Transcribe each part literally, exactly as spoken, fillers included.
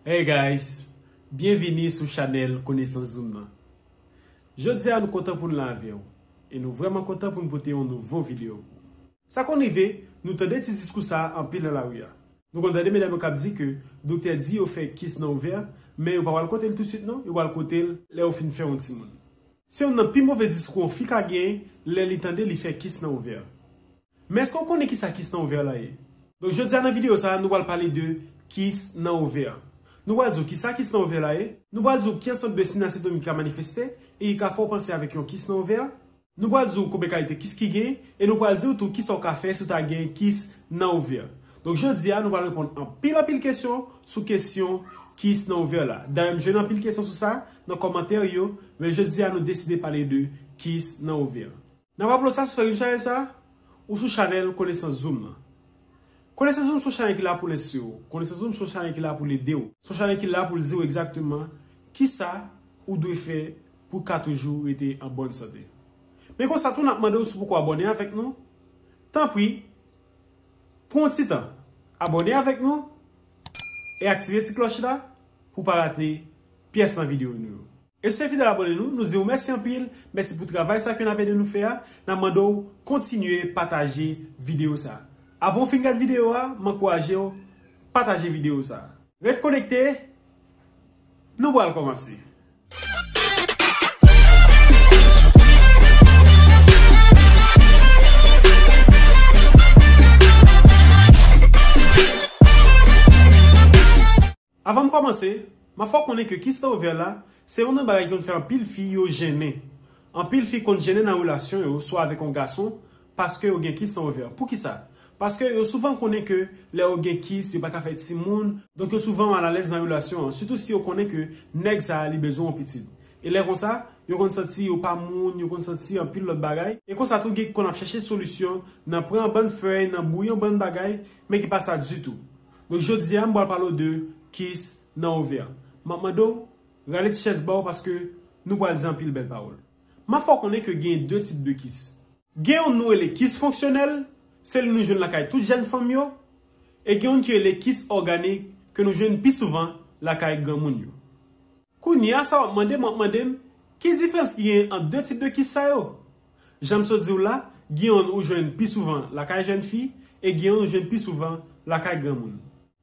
Hey guys, byenvini sou chanèl Konesans Zoom nan. Jodi a nou kontan pou n la avè w e nou vrèman kontan pou n pote yon nouvo videyo pou ou. Sa konn rive, nou tande ti diskou sa a anpil nan lari a. Nou konn tande medam yo k ap di ke doktè di yo fè kis nan ovè, men yo pa pral kote l tousuit non, yo pral kote l lè yo fin fè yon timoun. Se youn nan pi move diskou yon fi ka genyen lè li tande li fè kis nan ovè. Men èske w konnen kisa kis nan ovè la ye? Donk jodi a nan videyo sa a, nou pral pale de kis nan ovè. Nou pral di w kisa kis nan ovè la ye, nou pral di w ki ansam de siy nan sentòm ki ka manifeste e ki ka fè w panse avèk yon kis nan ovè. Nou pral di w konbyen kalite kis ki gen, e nou pral di w tou kisa w ka fè si w ta gen kis nan ovè. Donk jodi a, nou pral reponn anpil anpil kesyon sou kesyon kis nan ovè la. Dayè m jwenn anpil kesyon sou sa nan kòmantè yo, men jodi a nou deside pale de kis nan ovè. N ap raple w sa, si w fèk vin sou chanèl sa, ou sou chanèl Konesans Zoom nan. Konesans Zoom se yon chanèl ki la pou l enstwi w. Konesans Zoom se yon chanèl ki la pou l ede w. Se yon chanèl ki la pou l di w egzakteman kisa ou dwe fè pou w ka toujou rete an bòn sante. Men konsa tou, n ap mande w si w poko abòne avèk nou, tanpri, pran yon ti tan, abòne avèk nou e aktive ti klòch la pou w pa rate pyès nan videyo nou yo. E si w se fidèl abòne nou, nou di w mèsi anpil, mèsi pou travay sa ke n ap ede nou fè a, n ap mande w kontinye pataje videyo sa. Avan w fin gad videyo a, m ankouraje w pataje videyo sa. Ret konekte, nou pral kòmanse. Avan m kòmanse, m ap fè w konnen ke kis nan ovè la se youn nan bagay ki konn fè anpil fi yo jennen. Anpil fi konn jennen nan relasyon yo, swa avèk yon gason, paske yo gen kis nan ovè. Poukisa? Paske yo souvan konnen ke lè yo gen kis, yo pa ka fè timoun, donk yo souvan malalèz nan relasyon an, sitou si yo konnen ke nèg sa a li bezwen yon pitit. E lè konsa, yo konn santi yo pa moun, yo konn santi anpil lòt bagay. E konsa tou gen ki konn ap chèche solisyon nan pran bann fèy, nan bouyi yon bann bagay, men ki pa sa ditou. Donk jodi a, m pral pale w de kis nan ovè. M ap mande w rale ti chèz ba w paske nou pral di anpil bèl pawòl. M ap fè w konnen ke gen de tip de kis. Gen youn nou rele kis fonksyonèl, se li nou jwenn lakay tout jèn fanm yo, e gen youn ki rele kis òganik ke nou jwenn pi souvan lakay granmoun yo. Kounye a, sa w ap mande m, w ap mande m, ki diferans ki genyen ant de tip de kis sa yo? Jan m sot di w la, gen youn ou jwenn pi souvan lakay jèn fi, e gen youn ou jwenn pi souvan lakay granmoun.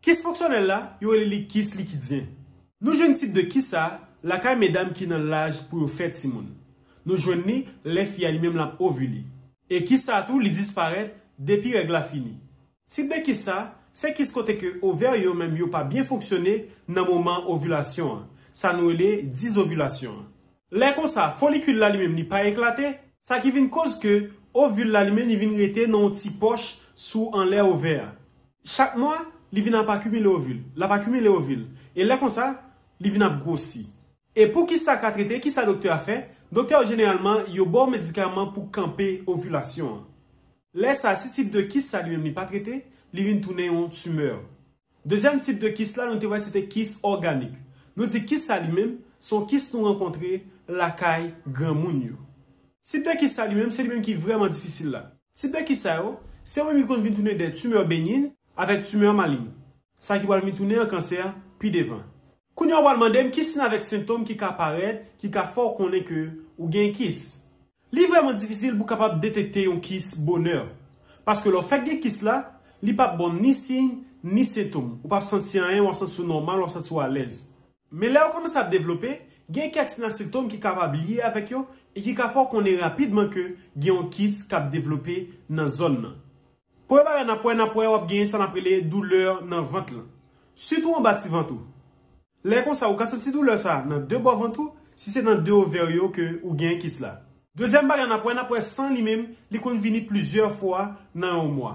Kis fonksyonèl la, yo rele li kis likidyen. Nou jwenn tip de kis sa a lakay medam ki nan laj pou yo fè timoun. Nou jwenn li lè fi a li menm l ap ovile. E kis sa a tou, li disparèt depi règ la fini. Tip de kis sa, se kis kote ke ovè yo menm yo pa byen fonksyone nan moman ovilasyon an. Sa nou rele dizovilasyon an. Lè konsa, folikil la li menm li pa eklate, sa ki vin koz ke ovil la li menm li vin rete nan yon ti pòch sou anlè ovè a. Chak mwa, li vin ap akimile ovil, l ap akimile ovil. E lè konsa, li vin ap gwosi. E pou kis sa ka trete, kisa doktè a fè? Doktè yo jeneralman, yo ba w medikaman pou kanpe ovilasyon an. Lè sa, si tip de kis sa li menm li pa trete, li vin tounen yon timè. Dezyèm tip de kis la, nou te wè se te kis òganik. Nou di kis sa li menm, se yon kis nou rankontre lakay granmoun yo. Tip de kis sa li menm, se li menm ki vrèman difisil la. Tip de kis sa yo, se yo menm ki konn vin tounen de timè benyin avèk timè malign. Sa ki pral vin tounen an kansè pi devan. Kounye a w pral mande m ki siy avèk sentòm ki ka parèt, ki ka fè w konnen ke ou gen kis. Li vrèman difisil pou w kapab detekte yon kis bonè. Paske lè w fèk gen kis la, li p ap ba w ni siy, ni sentòm. Ou p ap santi anyen, w ap santi w nòmal, w ap santi w alèz. Men lè yo kòmanse ap devlope, gen kèk siy ak sentòm ki kapab lye avèk yo e ki ka fè w konnen rapidman ke gen yon kis k ap devlope nan zòn nan. Premye bagay n ap wè, n ap wè w ap genyen sa n ap rele doulè nan vant lan. Sitou anba ti vant ou. Lè konsa, ou ka santi doulè sa a nan de bò vant ou, si se nan de ovè yo ke ou genyen kis la. Dezyèm bagay n ap wè, n ap wè san li menm, li konn vini plizyè fwa nan yon mwa.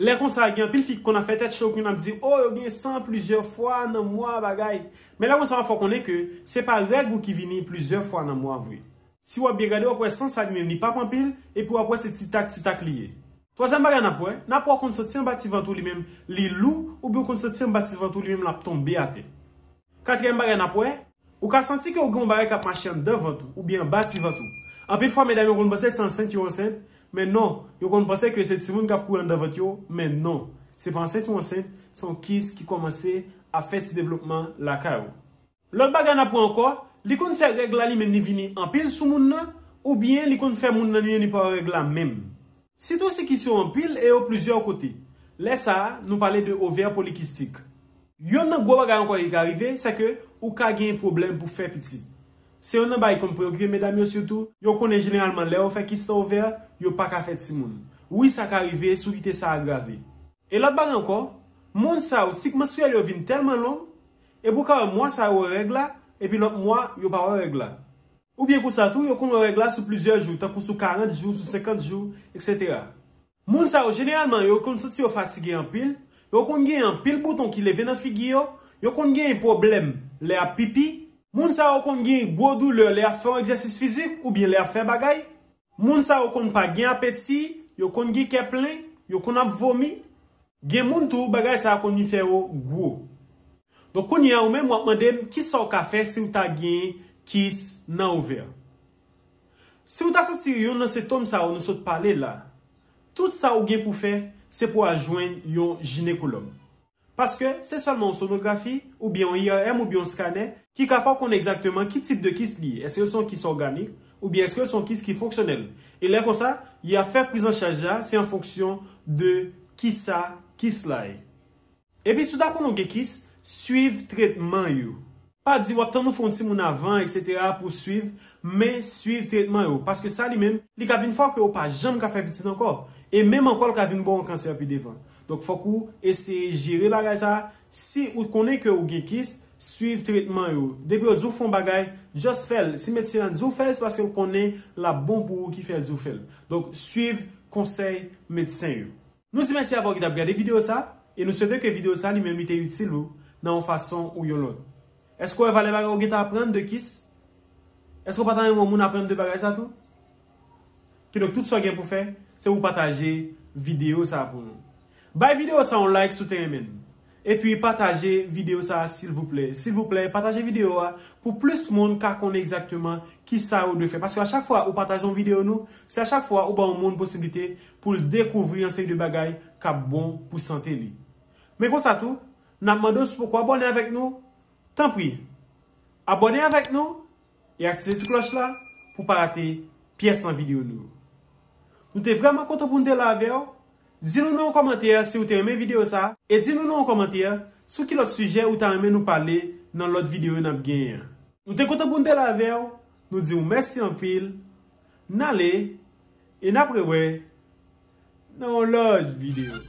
Lè konsa, gen anpil fi ki konn ap fè tèt cho, ki konn ap di, o, yo gen san plizyè fwa nan mwa, bagay. Men lè konsa, w ap fè w konnen ke se pa règ ou ki vini plizyè fwa nan mwa vre. Si w ap byen gade, w ap wè san sa li menm, li p ap anpil, epi w ap wè se ti tak, ti tak li ye. Twazyèm bagay n ap wè, n ap wè w konn santi anba ti vant ou li menm, li lou, oubyen w konn santi anba ti vant ou li menm, l ap tonbe atè. Katriyèm bagay n ap wè, ou ka santi ke w gen yon bagay k ap mache anndan vant ou, oubyen anba ti vant ou. Anpil fwa, medam yo konn panse se ansent yo ansent, men non, yo konn panse ke se timoun k ap kouri anndan vant yo, men non. Se pa ansent ou ansent, se yon kis ki kòmanse ap fè ti devlopman lakay ou. Lòt bagay n ap wè ankò, li konn fè règ la li menm li vini anpil sou moun nan, oubyen li konn fè moun nan li menm li pa wè règ la menm. Sitou si kis yo anpil e yo plizyè kote. Lè sa a, nou pale de ovè polikistik. Yonn nan gwo bagay ankò ki ka rive, se ke ou ka gen pwoblèm pou fè pitit. Se yonn nan bagay ki konn preokipe medam yo sitou, yo konnen jeneralman lè yo fè kis nan ovè, yo pa ka fè timoun. Wi, sa ka rive si w kite sa agrave. E lòt bagay ankò, moun sa yo, sik manstriyèl yo vin tèlman long, epi ou ka wè mwa sa yo wè règ la, epi lòt mwa yo pa wè règ la. Oubyen konsa tou, yo konn wè règ la sou plizyè jou, tankou sou karant jou, sou senkant jou, etsetera. Moun sa yo, jeneralman, yo konn santi yo fatige anpil, yo konn gen anpil bouton ki leve nan figi yo, yo konn gen pwoblèm lè y ap pipi. Moun sa yo konn gen gwo doulè lè y ap fè yon egzèsis fizik oubyen lè y ap fè bagay. Moun sa yo konn pa gen apeti, yo konn gen kè plen, yo konn ap vomi. Gen moun tou, bagay sa a konn vin fè yo gwo. Donk, kounye a, ou menm, w ap mande m, kisa w ka fè si w ta gen kis nan ovè? Si w ta santi youn nan sentòm sa yo nou sot pale la, tout sa ou gen pou fè, se pou w al jwenn yon jinekològ. Paske se sèlman yon sonografi, oubyen yon I R M, oubyen yon skanè, ki ka fè w konnen egzakteman ki tip de kis li ye. Èske l se yon kis òganik, oubyen èske l se yon kis ki fonksyonèl? E lè konsa, y ap fè prizanchaj la, se an fonksyon de kisa kis la ye. Epi si w ta konnen w gen kis, swiv tretman yo. Pa di w ap tann ou fè yon timoun avan, etsetera, pou w swiv, men swiv tretman yo. Paske sa li menm, li ka vin fè w ke w pa janm ka fè pitit ankò. E menm ankò, l ka vin ba w yon kansè pi devan. Donk, fòk ou eseye jere bagay sa a. Si ou konnen ke ou gen kis, swiv tretman yo. Depi yo di w fè yon bagay, just fè l. Si medsen an di w fè l, se paske l konnen l ap bon pou ou ki fè l di w fè l. Donk, swiv konsèy medsen yo. Nou di mèsi avè w ki t ap gade videyo sa, e nou swete ke videyo sa li menm li te itil ou nan yon fason ou yon lòt. Èske w wè valè bagay ou gentan aprann de kis? Èske w pa ta renmen yon moun aprann de bagay sa tou? Kidonk, tout sa w gen pou fè, se pou pataje videyo sa pou nou. Bay videyo sa yon like si w te renmen l. Epi pataje videyo sa a, silvouplè. Silvouplè, pataje videyo a pou plis moun ka konnen egzakteman kisa yo dwe fè. Paske a chak fwa ou pataje yon videyo nou, se a chak fwa ou ba yon moun posiblite pou l dekouvri yon seri de bagay k ap bon pou sante li. Men konsa tou, n ap mande w si w poko abòne avèk nou, tanpri, abòne avèk nou e aktive ti klòch la pou w pa rate pyès nan videyo nou yo. Nou te vrèman kontan pou n te la avè w. Di nou nan yon kòmantè si w te renmen videyo sa a, e di nou nan yon kòmantè sou ki lòt sijè ou ta renmen nou pale nan lòt videyo n ap genyen an. Nou te kontan pou n te la avè w, nou di w mèsi anpil, n ale, e n ap rewè nan yon lòt videyo.